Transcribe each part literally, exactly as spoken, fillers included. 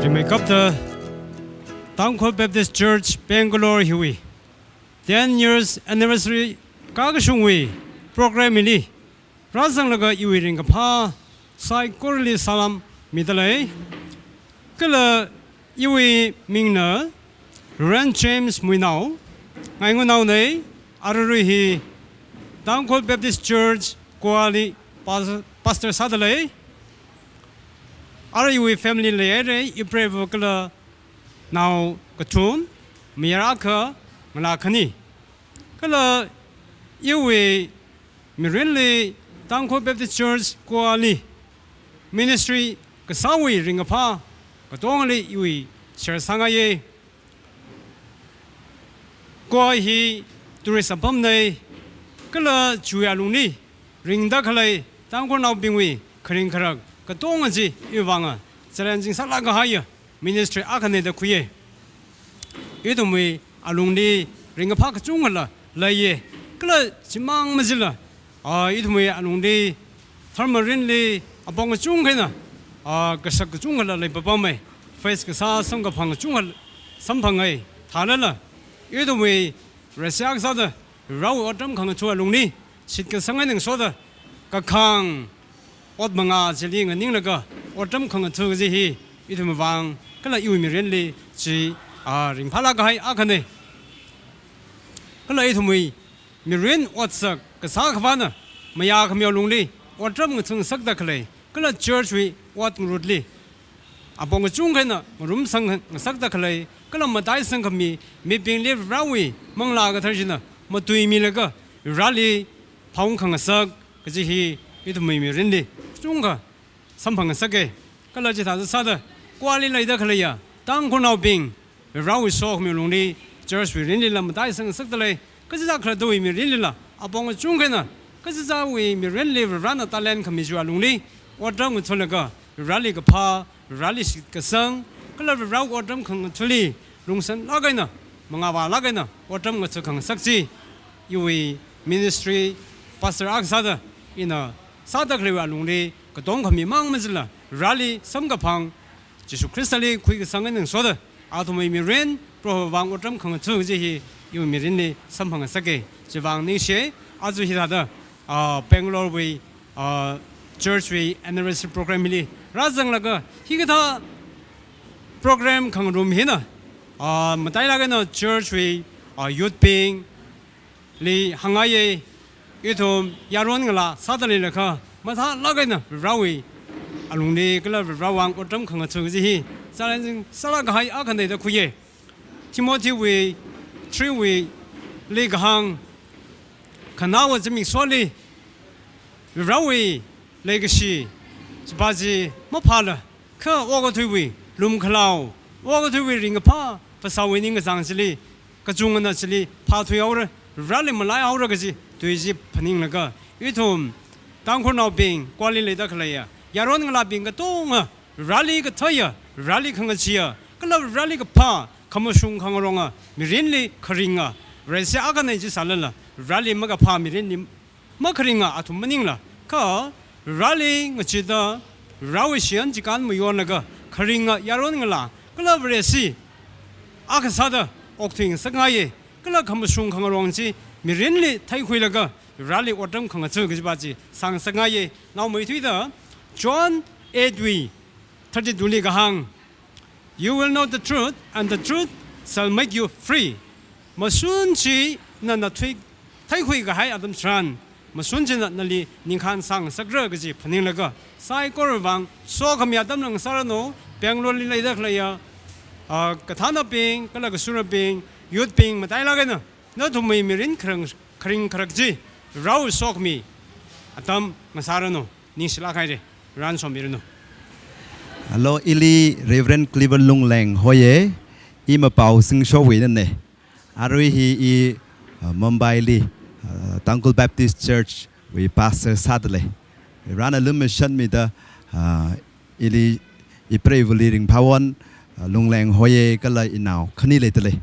Meikapta Tangkhul Baptist Church Bangalore hiwui ten years anniversary kakashungwui program hili rāzanglaga iwui ringkaphā saikorali salam midalei. Kala iwui mingna Reverend James Muinao, Ngaingunao nei, ararui hi Tangkhul Baptist Church Goa li pas-, pastor sādalei. Ara iwui family leihaira, ipreiva kala nao kathum, mayara akha, ngalā khani. Kala iwui mirinli Tangkhul Baptist Church Goa li ministry kasāwui ringkaphā katongali iwui share sāngaiya. Goa hi tourist apamnei, kala chiwui alungli ringda khalei Tangkhulnaobingwui kharing kharak katonga chi iwui vanga challenging sālāk kahaiya ministry akhana da khuiya. Ithumwui alungli ringkaphā kachungkhala leiya. Kala chimang machila, ah, ithumwui alungli, tharmarinli, apong kachungkhana, ah, kasak kachungkhala leipapamei. Face kasā samkaphang kachungkha samphangai. Thālala ithumwui Vareshi akha sāda Varewui otram khangatha alungli shitkasang eina ngasoda, kakhang ot mangā chili nganinglaga otram khangatha kaji hi ithum vang kala iwui mirinli chi, ah, ringphālāk kahai akhanei. Kala ithumwui mirin otsak kasā khavāna mayākhami alungli otram ngathang ngasakda khalei, kala church wui ot ngarutli apong kachungkhana ngarumsang ngasakda khalei, kala mataisang khami mibingli Varewui Manglā Kathara china matuimilaga Vareli phaung khangasak kaji hi ithumwui mirinli kachungkha samphang ngasaka. Kala chithāda sāda Goali leida khaleiya Tangkhulnaobing Varewui sokhami alungli church wui mirinlila mataisang ngasakdalei. Kachichā khalattawui mirinlila apong kachungkhana kachichāwui mirinli Varena talent khami chiwui alungli otram ngathalaga Vareli kaphā, Vareli shitkasang, kala Varewui otram khangathali lungsanlāk eina, mangāvālāk eina otram ngatha khangasak chi iwui ministry pastor akha sāda ina sāda khaleiwui alungli katom khami mang machila Vareli samkaphang, Jishu Khristali khuikasang eina ngasoda athumwui mirin Proho vang otram khangatha kaji hi iwui mirinli samphang ngasaka. Chivang ningshi, aja hithāda, ah, Bangalore wui, ah, church wui anniversary program hili rāzanglaga hikathā program khangarum hina, ah, matailāk eina church wui, ah, youth bingli hāngngaiya. Ithum yaron ngalā sāda leilakha mathālāk eina Varewui alungli kala Varewui vang otram khangatha kaji hi challenging sālāk kahai akhanei da khuiya. Timothy wui three wuili kahāng, khanaowa zimiksholi Varewui leikashi chipa chi maphāla, kha okathuiwui lumkhalao, okathuiwui ringkaphā phasāwui ningkachāng chili kachungana chili phāthuihaora, Vareli malaihaora kaji tui chi phaninglaga, ithum Tangkhulnaobing, Goali leida khaleiya yaron ngalābing katonga Vareli katheiya, Vareli khangacheeya, kala Vareli kaphā, khamashung khangaronga, mirinli kharinga Vareshi akhanei chi sālala, Vareli makaphā mirinli makharinga athum maningla, kha Vareli ngacheeda, Varewui shiyan chikān mayonlaga kharinga yaron ngalā kala Vareshi akha sāda okthui ngasakngaiya. Kala khamashung khangarong chi mirinli theikhuilaga Vareli otram khangatha kajipa chi sāngasakngaiya. Naomeithuida John eight wui thirty-two li kahāng, "You will know the truth, and the truth shall make you free." Mashun china na thui, theikhui kahai atam tharan, mashun china nali ningkhān sāngasakra kaji phaninglaga, saikorawui vang sokhami atam ngasāranu. Bangalore li leida khaleiya, ah, kathānabing, kala kashurabing, youth bing matailāk eina nathumwui mirin kharing, kharing kharak chi Varewui sokhami atam ngasāranu. Ningshilāk haira. Varena somiranu. Hello, ili Reverend Clever Lungleng hoiya. I Mapao Singshowui nane. Arui hi i, uh, Mumbai li, uh, Tangkhul Baptist Church wui pastor sādalei. Varena lumashanmida, uh, ili ipreivali ringphāwon, uh, Lungleng hoiya kala inao khani leidalei.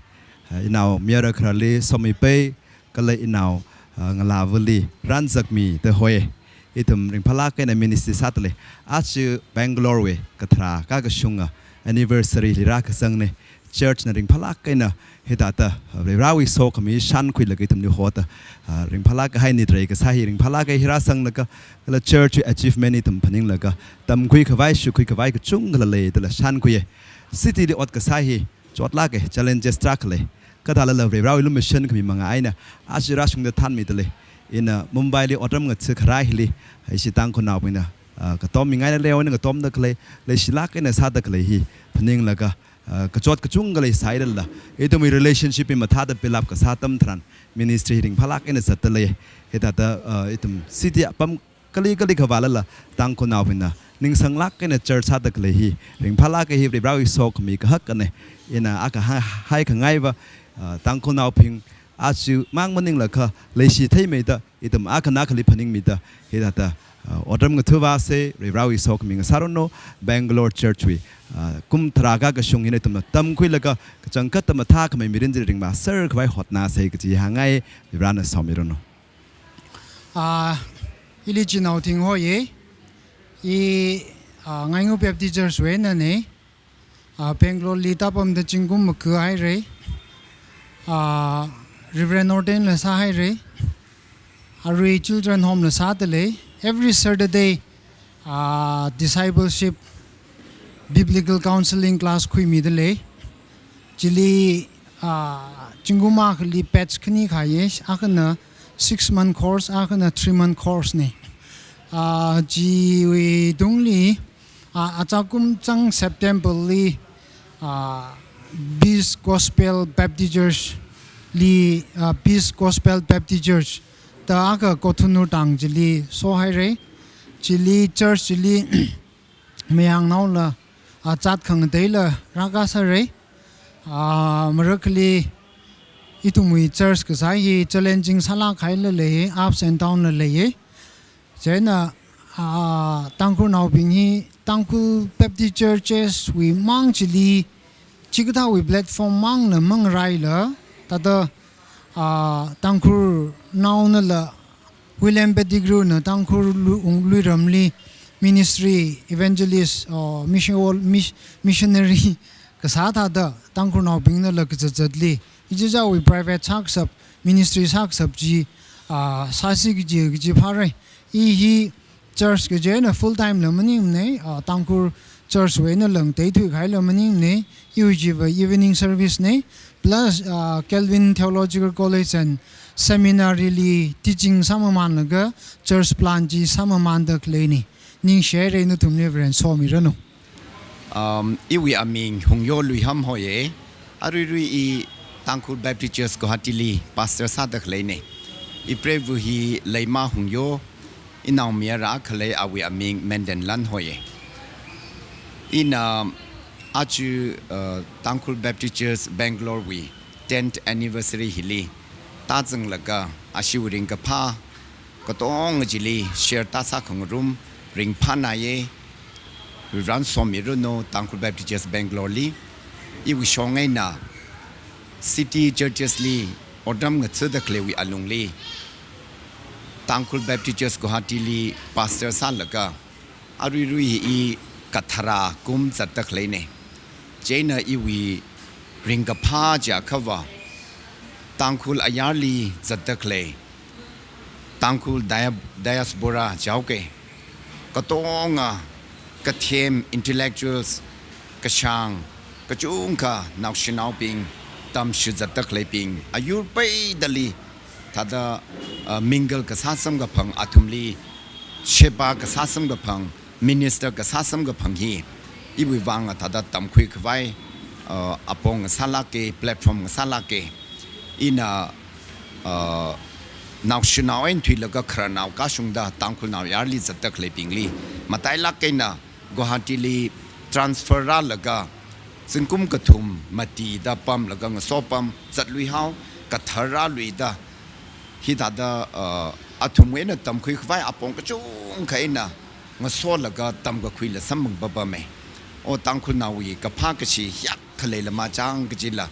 Uh, inao mayara kharali Somipei, kala inao, ah, ngalāvali Ranzakmi da hoi. Ithum ringphālāk eina ministry sādalei. Aja Bangalore wui kathara kakashunga anniversary li rākazangna. Church na ringphālāk eina hithāda, uh, Varivarāwui sokhami shānkhuilaga ithumli hoda, uh, ringphālāk kahai nit rai kasā hi ringphālāk eina hi rāzanglaga, kala church wui achievement ithum phaninglaga, tamkhui khavai, shukhui khavai kachungkhala lei dala shānkhuiya. City li ot kasā hi chotlāka, challenges tarākha lei. Kathālala Varivarāwui lumashan khami manga eina aja rāshungda thanmida lei. Ina Mumbai li otram ngatha kharā hili, ishi Tangkhulnaobingna, ah, katom mingaina leo eina katomda khalei, leishilāk eina sāda khalei hi phaninglaga, ah, kachot kachungkha leisālala, ithumwui relationship hi mathāda build up kasā atam tharan ministry hi ringphālāk eina zatda lei. Hithāda, ah, ithum city apam kali kali kavālala Tangkhulnaobingna ningsanglāk eina church sāda khalei hi ringphālāk eina hi Varivarāwui sokhami kahak eina. Ina akha ha-, haikhangai va, ah, Tangkhulnaobing aja mang maninglaga leishi theimeida, ithum akhana akhali phaningmida, hithāda, ah, otram ngatha vāsa, Varivarāwui sokhami ngasāranu, Bangalore Church wui, ah, kum tharā kakashung hina ithumna tamkhuilaga, kachangkhatta mathākhamei mirin chi ringmāser khavai hotnāsa kaji hāngngai, Varivarāna somiranu. Ah, ili Chinao Thing hoiya. I, ah, Ngaingu Baptist Church wui einana. Ah, Bangalore li tāpamda zingkum makha haira. Ah, Reverend Ordain la sāhaira. Arui Children Home la sāda lei. Every Saturday, ah, discipleship, biblical counseling class khuimida lei. Chili, ah, zingkum akhali batch khani khayei, akhana six month course, akhana three month course na. Ah, chiwui tungli, ah, achakum chang September li, ah, Peace Gospel Baptist Church li, ah, Peace Gospel Baptist Church da akha Kothanur tang chili sohaira. Chili church chili mayangnaola, ah, zat khangateila rākasāra. Ah, marakhali ithumwui church kasā hi challenging sālāk haila lei, ups and down la lei. Chieina, ah, Tangkhulnaobing hi Tangkhul Baptist Churches wui mang chili, chikathāwui platform mangna mangaraila, thāda, ah, Tangkhulnaonala William Pettigrew na Tangkhul lu-, ung-, luiramli ministry, evangelist, ah, mission, mis-, missionary kasā thāda Tangkhulnaobingnala kazat zatli, ichichāwui private sākashap, ministry sākashap chi, ah, sāsi kaji, kaji phāra. I hi church kaji eina full time la maningmana, ah, Tangkhul church wui eina langtei thuikhaila maningmana, iwui chiva evening service na, plus, ah, Calvin Theological College and Seminary li teaching sāmamanlaga church plant chi sāmamanda khaleina. Ningshihaira nathumli Varivarāna somiranu. Um, iwui aming Hungyo Luiham hoiya. Aruirui i Tangkhul Baptist Church Guwahati li pastor sāda khaleina. Ipreiva hi Leima Hungyo, inaomayara khalei awui aming Mendenlan hoiya. Ina aja, uh, Tangkhul Baptist Church Bangalore wui tenth anniversary hili tāzanglaga ashiwui ringkaphā katonga chili share tāsā khangarum ringphānāya. Varivarāna somiranu Tangkhul Baptist Church Bangalore li. Iwui shong eina city churches li otram ngathada khaleiwui alungli Tangkhul Baptist Church Guwahati li pastor sālaga aruirui i katharā kum zatda khaleina. Chieina iwui ringkaphā chiakhava Tangkhul ayarli zatda khalei Tangkhul dia-, diaspora chaoke, katonga kathem intellectuals, kashāng, kachungkha naoshinaobing, tamshi zatda khaleibing, ayur peidali thāda, uh, mingle kasā samkaphang, athumli sheba kasā samkaphang, minister kasā samkaphang hi iwui vang thāda tamkhui khavai, uh, apong ngasālāka, platform ngasālāka. Ina, uh, naoshinao eina thuilaga khararnao kashungda Tangkhulnao ayarli zatda khaleibingli matailāk eina Guwahati li transfer rālaga zingkum kathum mati da pamlaga ngaso pam zatluihao, kathar rāluida hithāda, uh, athumwui eina tamkhui khavai apong kachungkha eina ngasolaga tamkakhuila samphang papama. O Tangkhulnaowui kaphā kashi hiyākha leilama chang kajila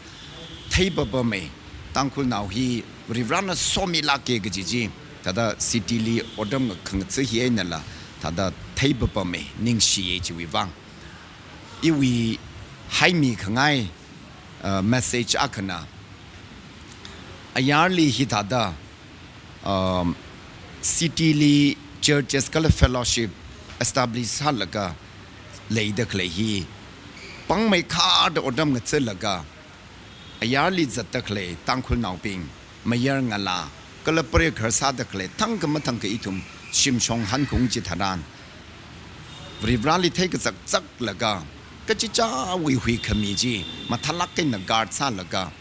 thei papama. Tangkhulnao hi Varivarāna somilāka kaji chi thāda city li otram khangatha hi einala thāda thei papama, ningshiya chiwui vang. Iwui haimi khangai, uh, message akhana. Ayarli hithāda, um, city li churches kala fellowship establish sālaga leida khalei hi pāngmeikha da otram ngathalaga, ayarli zatda khalei Tangkhulnaobing, mayar ngalā, kala pare kharsāda khalei thangkha mathangkha ithum shimshong hankhaung chitharan, Varivarāli theikazak zaklaga, kachichāwui huikhami chi mathālāk eina guard sālaga,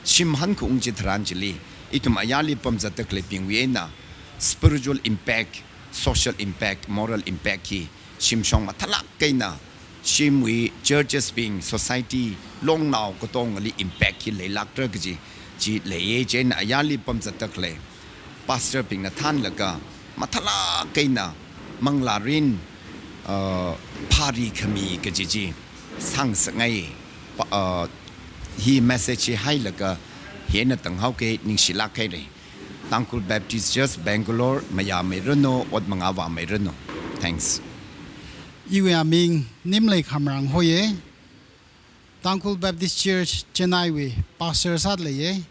shim hankhaung chitharan chili, ithum ayarli pamzatda khaleibingwui eina spiritual impact, social impact, moral impact hi shimshong mathālāk eina shimwui churches bing, society, longnao katongali impact hi leilākra kaji chi leiya. Chieina ayarli pamzatda khalei pastor bingna thānlaga mathālāk eina manglārin, uh, phārikhami kaji chi sāngasakngai. Pa-, uh, hi message hi hailaga hi eina tanghaoke. Ningshilāk haira. Tangkhul Baptist Church, Bangalore, mayāmeiranu, ot mangā vāmeiranu. Thanks. Iwui aming Nimlei Khamrang hoiya. Tangkhul Baptist Church Chennai wui pastor sāda leiya.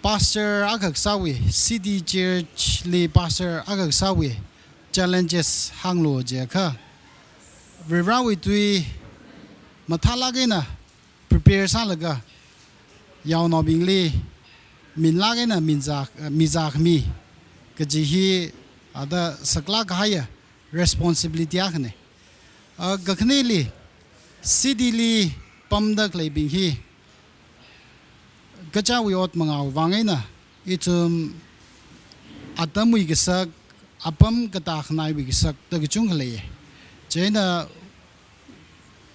Pastor akha kasāwui, city church li pastor akha kasāwui challenges hānglu jiakha, Varivarāwui tui mathālāk eina prepare sālaga, yaonaobingli minlāk eina minzā, mizākhami kaji hi ada saklāk kahaiya responsibility akhana. Ah, kakhaneli, city li pamda khaleibing hi kachāwui ot mangāwui vang eina, ithum atamwui kasak, apam katā khanaiwui kasak da kachungkha leiya. Chieina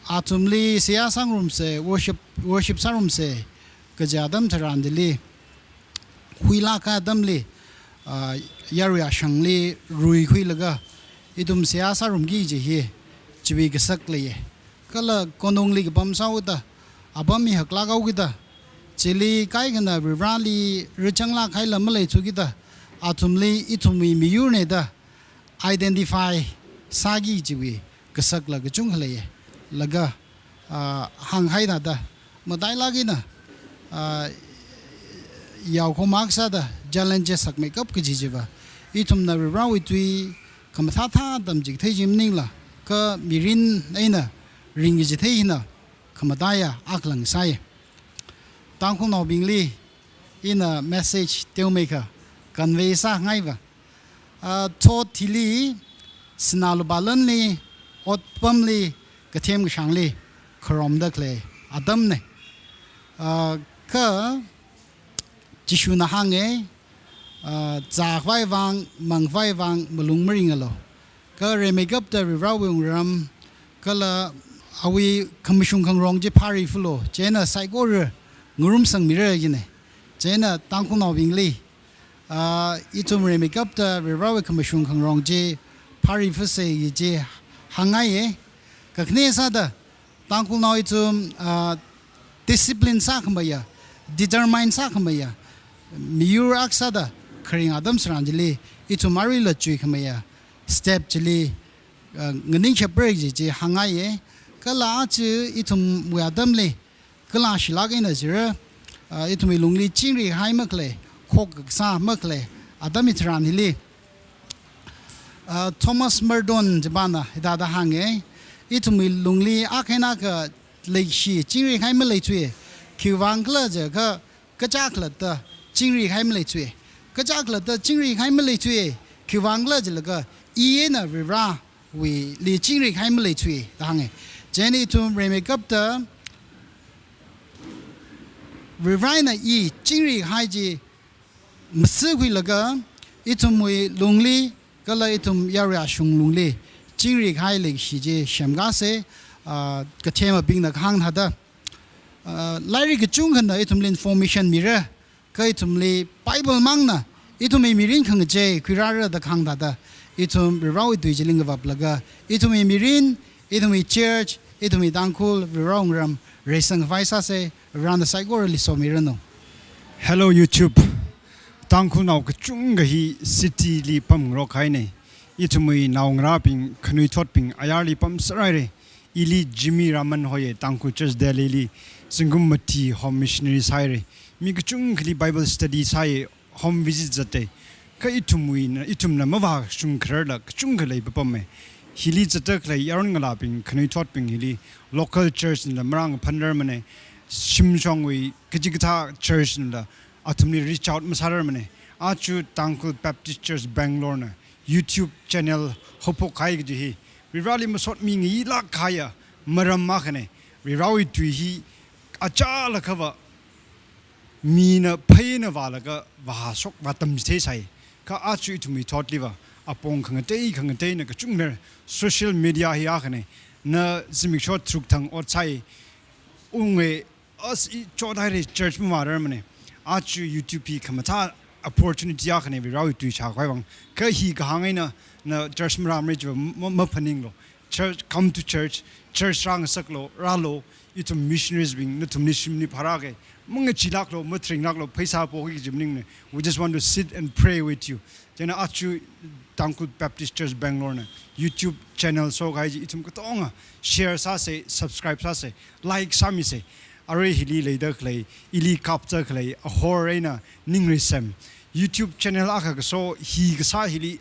athumli seihā sāngarumsa, worship, worship sārumsa kaji atam tharan chili, huilāk kahai atamli, ah, yarui ashangli ruikhuilaga ithum seihā sārumki kaji hi chiwui kasak leiya. Kala konungli kapam sāhaoda, apam hi haklāk haokida, chili kaikhana Varivarāli rāzanglāk kahaila maleithukida, athumli ithumwui miyurna da identify sāki kajiwui kasakla kachungkha leiya. Laga, ah, hānghai thāda, matailāk eina, ah, yaokahoma kasāda challenges sakmeikap kaji chiva, ithumna Varivarāwui tui khamathā thā tamchithei chi maningla, kha mirin eina ringkachithei hina khamataiya akhalang sāya. Tangkhulnaobingli ina message teomeikha convey sāngaiva, ah, thot hili sinā lupā lanli, otpamli, kathem kashāngli kharomda khalei atamna. Ah, kha Jishuna hānga, ah, zākhavai vang, mangkhavai vang malung maringalu. Kha rimeikapta Varivarāwui wungram, kala awui khamashung khangarong chi phārifalu, chieina saikora ngarumsangmira kajina. Chieina Tangkhulnaobingli, ah, ithum rimeikapta Varivarāwui khamashung khangarong chi phārifasa kaji chi hāngngaiya. Kakhane sāda, Tangkhulnao ithum, ah, discipline sākhameiya, determine sākhameiya miyur akha sāda kharing atam tharan chili, ithum aruila chuikhameiya step chili, ah, nganingshapra kaji chi hāngngaiya. Kala aja ithumwui atamli, kala shilāk eina jira, ah, ithumwui lungli chingri kahai makhalei, khokkasā makhalei atam hitharan hili, ah, Thomas Merton chipāna hithāda hānga, ithumwui lungli akha eina akha leikashi chingri kahai maleithuya. Khiwuivang khala jiakha, kachā khalatta chingri kahai maleithuya. Kachā khalatta chingri kahai maleithuya. Khiwuivang khala jilaga, i eina Varivarāwuili chingri kahai maleithuya da hānga. Chieina ithum rimeikapta Varivarā eina i chingri kahai chi masikhuilaga, ithumwui lungli, kala ithum yarui ashung lungli chingri kahai leikashi chi semkasa, ah, kathemabingna kahāng thāda, ah, lairik kachungkhana ithumli information mira, kha ithumli Bible mangna ithumwui mirin khangachei khuirāra da kahāng thāda, ithum Varivarāwui tui chili ngavaplaga, ithumwui mirin, ithumwui church, ithumwui Tangkhul, Varivarāwui wungram reisangkhavai sāsa. Varivarāna saikorali somiranu. Hello YouTube. Tangkhulnao kachungkha hi city li pamngarok kahaina. Ithumwui naongarābing, khanuithotbing ayarli pamser haira. Ili Jimmy Raman hoye, Tangkhul Church Delhi li zingkum mati home missionary sāhaire. Mi kachungkhali Bible study sāye, home visit zate. Kha ithumwui na, ithumna mavāshung khararla kachungkha leipapame. Hili zatda khalei yaron ngalābing, khanuithotbing hili local church nala marāngaphanrarmane. Shimshongwui kachikathā church nala athumli reach out masārarmane. Aja Tangkhul Baptist Church Bangalore na YouTube channel haophokhai kaji hi Varivarali masotmi ngayilāk kahaiya maram akhane. Varivarawui tui hi achālakhava mina pheina vālaga vāshok vātamchitheisai. Kha aja ithumwui thotliva apong khangatei khangateina kachungmer social media hi akhane. Na zimiksho tharuk thang ot sāi, unge, as i chothaire, church mavārarmane. Aja YouTube hi khamathā opportunity akhane Varivarawui tui shākhavai vang. Kha hi kahāng eina na church marāmara chiva ma, ma, maphaninglu. Church, come to church, church rāngasaklu, rālu. Ithum missionaries bing nathumli shimli phārāke. Mangachilāklu, matharinglāklu, pheisā pokhui kaji maningmane. We just want to sit and pray with you. Chieina aja Tangkhul Baptist Church Bangalore na YouTube channel shokhai chi ithum katonga share sāse, subscribe sāse, like sāmise. Arui hili leida khalei, ili kapda khalei, ahor eina Ningrisem YouTube channel akha kasho hi kasā hili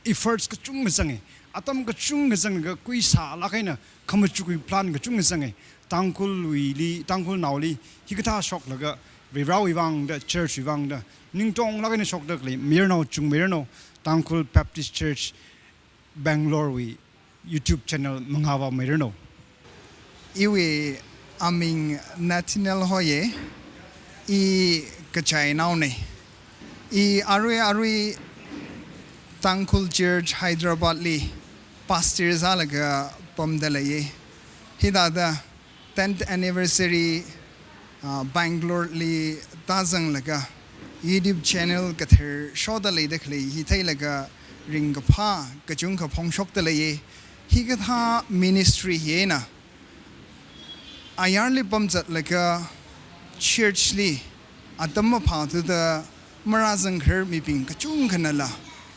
efforts kachungkha zange, atam kachungkha zanglaga kuisālāk eina khamachukhui plan kachungkha zange. Tangkhulwuili, Tangkhulnaoli hikathā shoklaga Varivarawui vangda, church wui vangda ningtonglāk eina shokda khalei mayarnao, chung mayarnao, Tangkhul Baptist Church Bangalore wui YouTube channel mangāvā mayarnao. Iwui aming Nathaniel hoye, i kachainaone. I arui arui Tangkhul Church Hyderabad li pastor sālaga pamda leiye. Hithāda tenth anniversary, ah, Bangalore li tāzanglaga YouTube channel kathar shoda leida khalei hi theilaga ringkaphā kachungkha phongshokda leiye. Hikathā ministry hi eina ayarli pamzatlaga church li atam maphāthuda marāzangkharar mibing kachungkhanala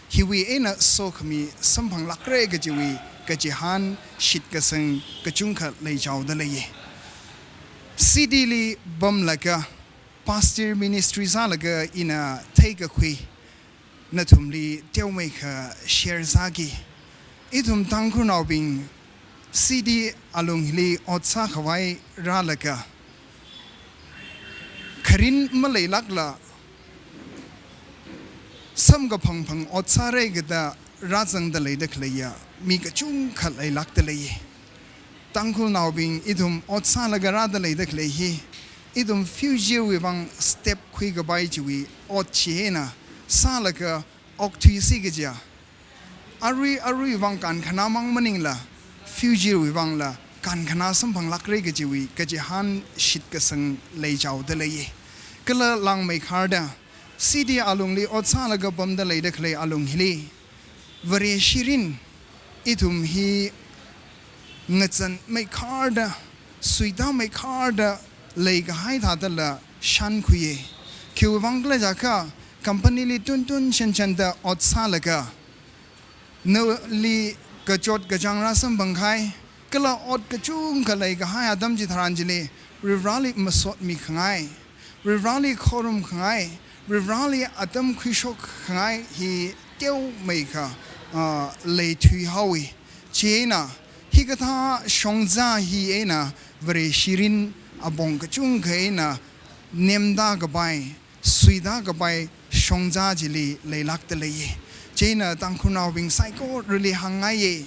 hiwui eina sokhami samphanglākra kajiwui kachihān shitkasang kachungkha leichaoda leiye. City li pamlaga pastor ministry sālaga ina theikakhui nathumli teomeikha share sāki. Ithum Tangkhulnaobing city alungli ot sākhavai rālaga kharing maleilākla samkaphang phang ot sāra kada rāzangda leida khaleiya mi kachungkha leilākda leiye. Tangkhulnaobing ithum ot sālaga rāda leida khalei hi ithum future wui vang step khuikapai chiwui ot chi eina sālaga okthuisi kajiya. Arui arui vang kankhana mang maningla, future wui vangla kankhana samphanglākra kajiwui kachihān shitkasang leichaoda leiye. Kala langmeikharda city alungli ot sālaga pamda leida khalei alung hili Vareshi mirin ithum hi ngazanmeikharda, suitāmeikharda leikahai thādala shānkhuiye. Khiwui vang khala jiakha company li tuntun shanshanda ot sālaga nali kachot kachāng rāsamphangkahai, kala ot kachungkha leikahai atam chitharan chili Varivarali masotmikhangai, Varivarali khorumkhangai, Varivarali atam khuishokkhangai hi teomeikha, ah, leithuihaowe. Chieina hikathā shongza hi eina Vareshi mirin apong kachungkha eina nemda kapai, suida kapai shongza chili leilākda leiye. Chieina Tangkhulnaobing saikorali hāngngaiye,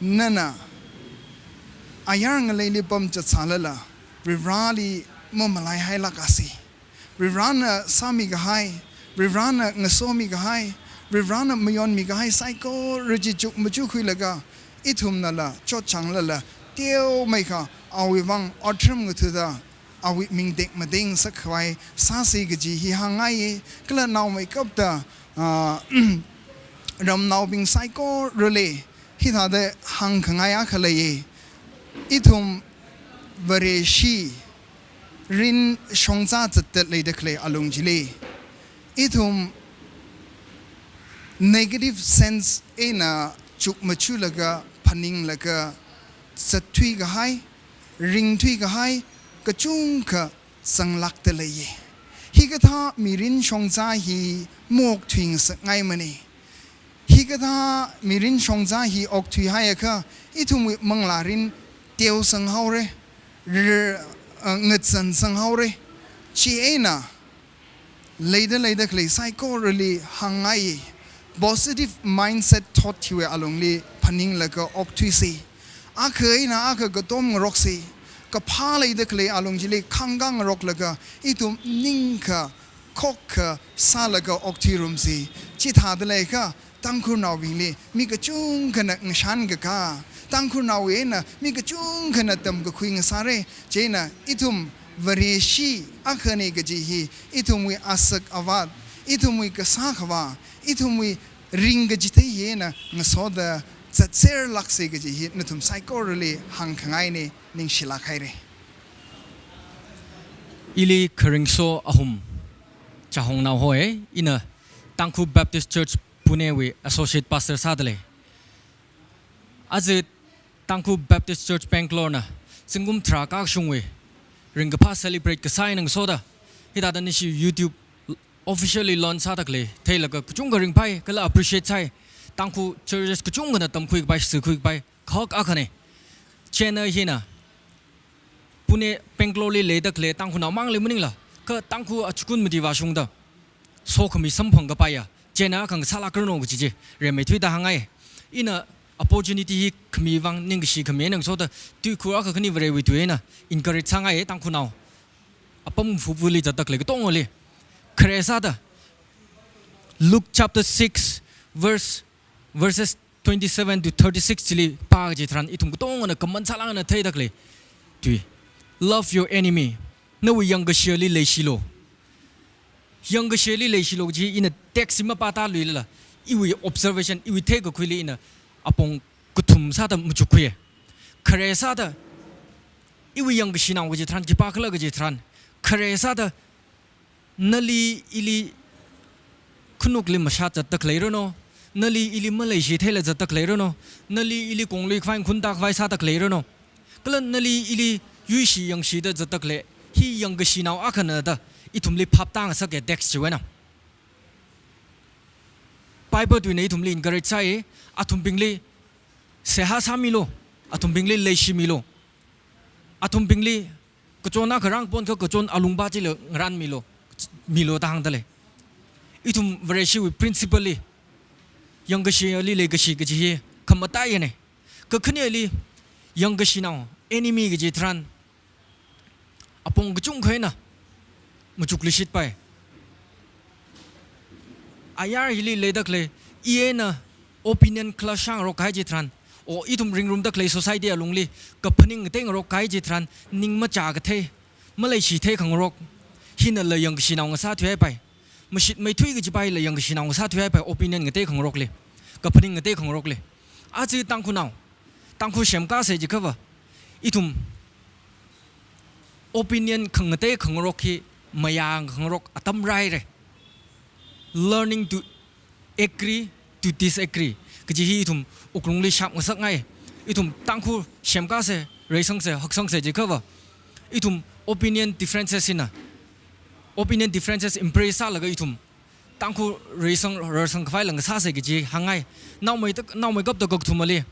nana ayar ngaleili pamzat sālala Varivarali mamalaihailākasi. Varivarana sāmikahai, Varivarana ngasomikahai, Varivarana mayonmikahai saikora chi chukmajākhuilaga ithumnala chotchānglala teomeikha awui vang otram ngathuda awui ming tekmatei ngasakkhavai sāsi kaji hi hāngngaiye. Kala naomeikapta, ah, ramnaobing saikorali hithāda hāngkhangai akha leiye. Ithum Vareshi mirin shongza zatda leida khalei alung chili ithum negative sense eina chukmajālaga phaninglaga zatthui kahai, ringthui kahai, kachungkha zanglākda leiya. Hikathā mirin shongza hi maokthuingasakngaimana. Hikathā mirin shongza hi okthuihaiakha, ithumwui manglārin teosang haora, r-, uh, ngatsānsang haora. Chieina, leida leida khalei saikorali hāngngai, positive mindset thought hiwui alungli phaninglaga okthuisa. Akha eina akha katom ngaroksa. Kaphā leida khalei alung chili khāngkā ngaroklaga, ithum ningkha, khokkha sālaga okthuirumsa. Chithāda leiakha, Tangkhulnaobingli mi kachungkhana ngashan kaka, Tangkhulnao eina mi kachungkhana tamkakhui ngasāra. Chieina ithum Vareshi akhana kaji hi, ithumwui asak avāt, ithumwui kasā khavā, ithumwui ringkachithei hi eina ngasoda zatserlāksa kaji hi nathum saikorali hāngkhangaina, ningshilāk haira. Ili kharingso Ahum Chahongnao hoi, ina Tangkhul Baptist Church Pune wui Associate Pastor sāda lei. Aja Tangkhul Baptist Church Bangalore na zingkum tharā kakashungwui ringkaphā celebrate kasā eina ngasoda, hithāda nishi YouTube officially launch sāda khalei theilaga kachungkha ringphai, kala appreciate sāi. Tangkhul churches kachungkhana tamkhui kapai, shikhui kapai, kahak akhana. Chieina hina Pune, Bangalore li leida khalei Tangkhulnao mangli maningla, kha Tangkhul achikun mati vāshungda sokhami samphang kapaiya chieina khangasā lākranu kaji chi rimeithuida hāngngai. Ina opportunity hi khami vang ningkashi khami eina ngasoda, tui khur akha khani Varewui tui eina encourage sāngai Tangkhulnao. Apam fupuli zatda khalei katongali. Khare sāda, Luke chapter six, verse, verses twenty-seven to thirty-six chili pā kaji tharan, ithum katongana common sālāk eina theida khalei tui. Love your enemy. Nawui yangkashili leishilu. Yangkashili leishilu kaji ina text hi mapātāluilala, iwui observation, iwui theikakhuili ina apong kathum sāda machukkhuiya. Khare sāda, iwui yangkashinao kaji tharan, khipākhala kaji tharan, khare sāda, nali ili khanukli mashā zatda khaleiranu, nali ili maleishi theila zatda khaleiranu, nali ili konglui khavai khunta khavai sāda khaleiranu, kala nali ili yuishi yangshida zatda khalei, hi yangkashinao akhana da ithumli phaptāngasaka text chiwui eina. Bible tuina ithumli encourage sāi, athumbingli seihā sāmilu, athumbingli leishimilu, athumbingli kachon akha rāngapon kha kachon alungva chila ngarānmilu, milu da hāngda lei. Ithum Vareshiwui principle li, yangkashili leikashi kaji hi khamataiyana. Kakhaneli, yangkashinao, enemy kaji tharan, apong kachungkha eina machukluishitpai. Ayar hili leida khalei, i eina opinion clash sāngarok kahai chi tharan, o ithum ringrumda khalei society alungli kaphaning ngateingarok kahai chi tharan, ning machā kathei, maleishi theikhangarok, hinala yangkashinao ngasāthuihaipai. Mashitmeithui kajipa hila yangkashinao ngasāthuihaipai, opinion ngateikhangarokli, kaphaning ngateikhangarokli. Aja Tangkhulnao, Tangkhul semkāsa jiakhava, ithum opinion khangateikhangarok hi mayākhangarok atam rāhaira. Learning to agree to disagree kaji hi ithum wuklungli shapngasakngai. Ithum Tangkhul semkāsa, reisangsa, haksangsa jiakhava, ithum opinion differences hina, opinion differences embrace sālaga ithum Tangkhul reisang, reisang khavai lang sāsa kaji hāngngai. Naomei tak, naomei kapta kakathumali,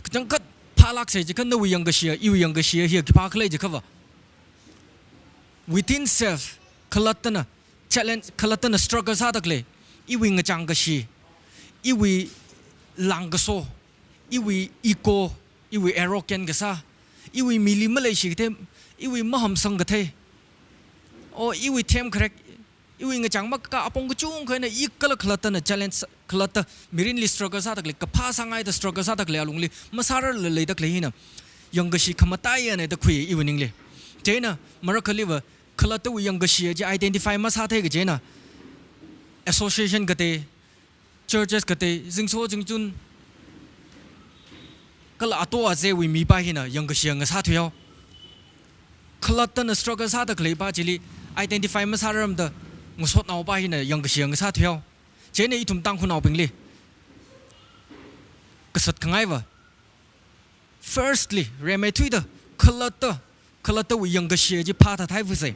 kachangkhat phālāksa jiakha nawui yangkashiya, iwui yangkashiya hi khipākhala jiakhava, within self, khalattana challenge, khalattana struggle sāda khalei, iwui ngachangkashi, iwui lāngkaso, iwui ego, iwui arrogant kasā, iwui mili maleishi kathei, iwui mahamsang kathei, o iwui themkharek, iwui ngachang makakā apong kachungkha eina i kala khalattana challenge, khalatta mirinli struggle sāda khalei, kaphā sāngaida struggle sāda khalei alungli masārarla leida khalei hina yangkashi khamataiyana da khui iwui ningli. Chieina marakhaliva khalattawui yangkashi chi identify masāthei kaji eina association katei, churches katei, zingsho zingchun, kala ato azeiwui mipa hina yangkashi ngasāthuihao. Khalattana struggle sāda khaleipa chili identify masārarmada ngasotnaopa hina yangkashi ngasāthuihao. Chieina ithum Tangkhulnaobingli kasat khangaiva, Firstly, rimeithuida, khalatta, khalattawui yangkashi chi phāthat haifuse.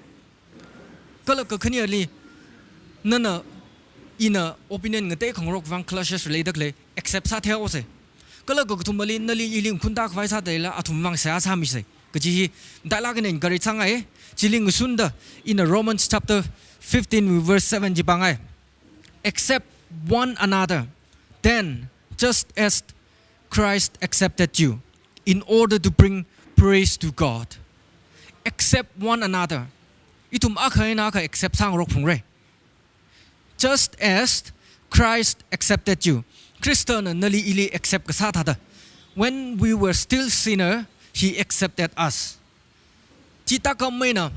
Kala kakhaneli, nana ina opinion ngateikhangarok vang clashes leidakhalei, accept sātheihaose. Kala kakathumali, nali ili ngakhunta khavai sāda leila, athum vang seihā sāmise. Kaji hi, matailāk eina encourage sāngai, chili ngashunda, ina Romans chapter fifteen verse seven chi pāngai. Accept one another, then, just as Christ accepted you, in order to bring praise to God. Accept one another. Ithum akha eina akha accept sāngarok phungra. Just as Christ accepted you. Khristana nali ili accept kasā thāda. When we were still sinner, he accepted us. Chithākha maina,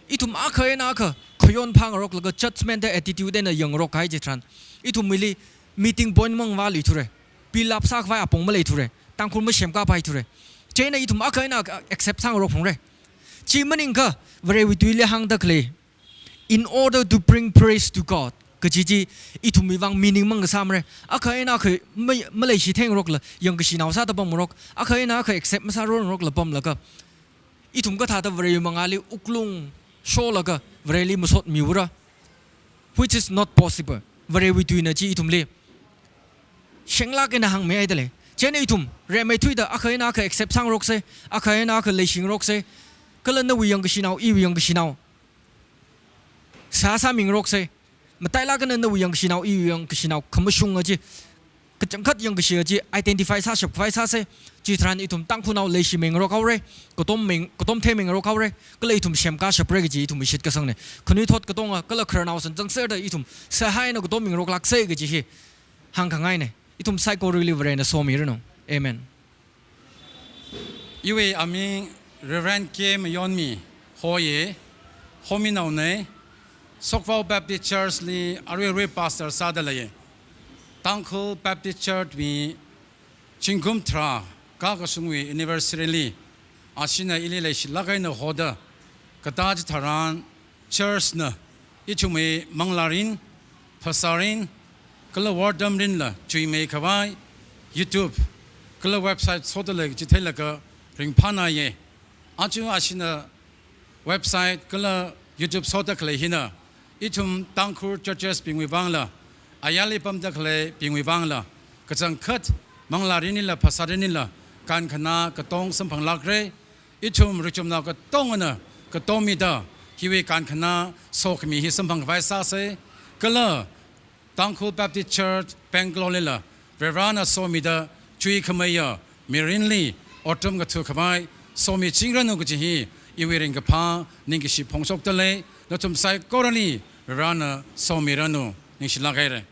ithum akha eina akha khayon phāngaroklaga judgment attitude eina yangngarok kahai chitharan, ithumwuili meeting point mang vāluithura. Build up sākhavai apong maleithura. Tangkhul masemkāpai thura. Chieina ithum akha eina akha accept sāngarok phungra. Chi maningakha, Varewui tuili hāngdakhalei, in order to bring praise to God kaji chi ithumwui vang meaning mang kasā mara. Akha eina akha ma-, maleishitheingarokla, yangkashinao sāda pamngarok. Akha eina akha accept masārongarokla pamlaga, ithum kathāda Varewui mangāli wuklung sholaga Vareli masotmiura. Which is not possible. Varewui tuina chi ithumli shenglāk eina hāngmihaida lei. Chieina ithum rimeithuida akha eina akha accept sāngarokse, akha eina akha leishingarokse. Kala nawui yangkashinao, iwui yangkashinao seihā sāmingarokse. Matailāk eina nawui yangkashinao, iwui yangkashinao khamashunga chi, kachangkhat yangkashiya chi identify sāshap khavai sāse. Chitharan ithum Tangkhulnao leishimingarok haora, katom ming, katom theimingarok haora, kala ithum semkāshapra kaji ithum shitkasangna. Khanuithot katonga, kala khararnao sanzangserda ithum seihā eina katommingaroklākse kaji hi hāngkhangaina. Ithum saikorali Varena somiranu. Amen. Iwui aming Reverend K Mayonmi hoye, hominaona, Sokvao Baptist Church li aruirui pastor sāda leiya. Tangkhul Baptist Church wui zingkum tharā kakashungwui anniversary li, ashina ili leishilāk eina hoda, katā chitharan, church na ithumwui manglārin, phasārin, kala wortam rinla chuimeikhavai, YouTube, kala website soda lei kaji theilaga ringphānāya. Aja ashina website kala YouTube sodakhalei hina, ithum Tangkhul churches bingwui vangla, ayarli pamdakhaleibingwui vangla, kachangkhat manglārinlila phasārinlila, kankhana katong samphanglākra. Ithum richumnao katongana katommida, hiwui kankhana sokhami hi samphang khavai sāsa, kala Tangkhul Baptist Church Bangalore lila, Varena somida chuikhameiya mirinli otram kathu khavai somichingranu kaji hi iwui ringkaphā ningkashi phongshokda lei. Nathum saikorali Varena somiranu. Ningshilāk haira.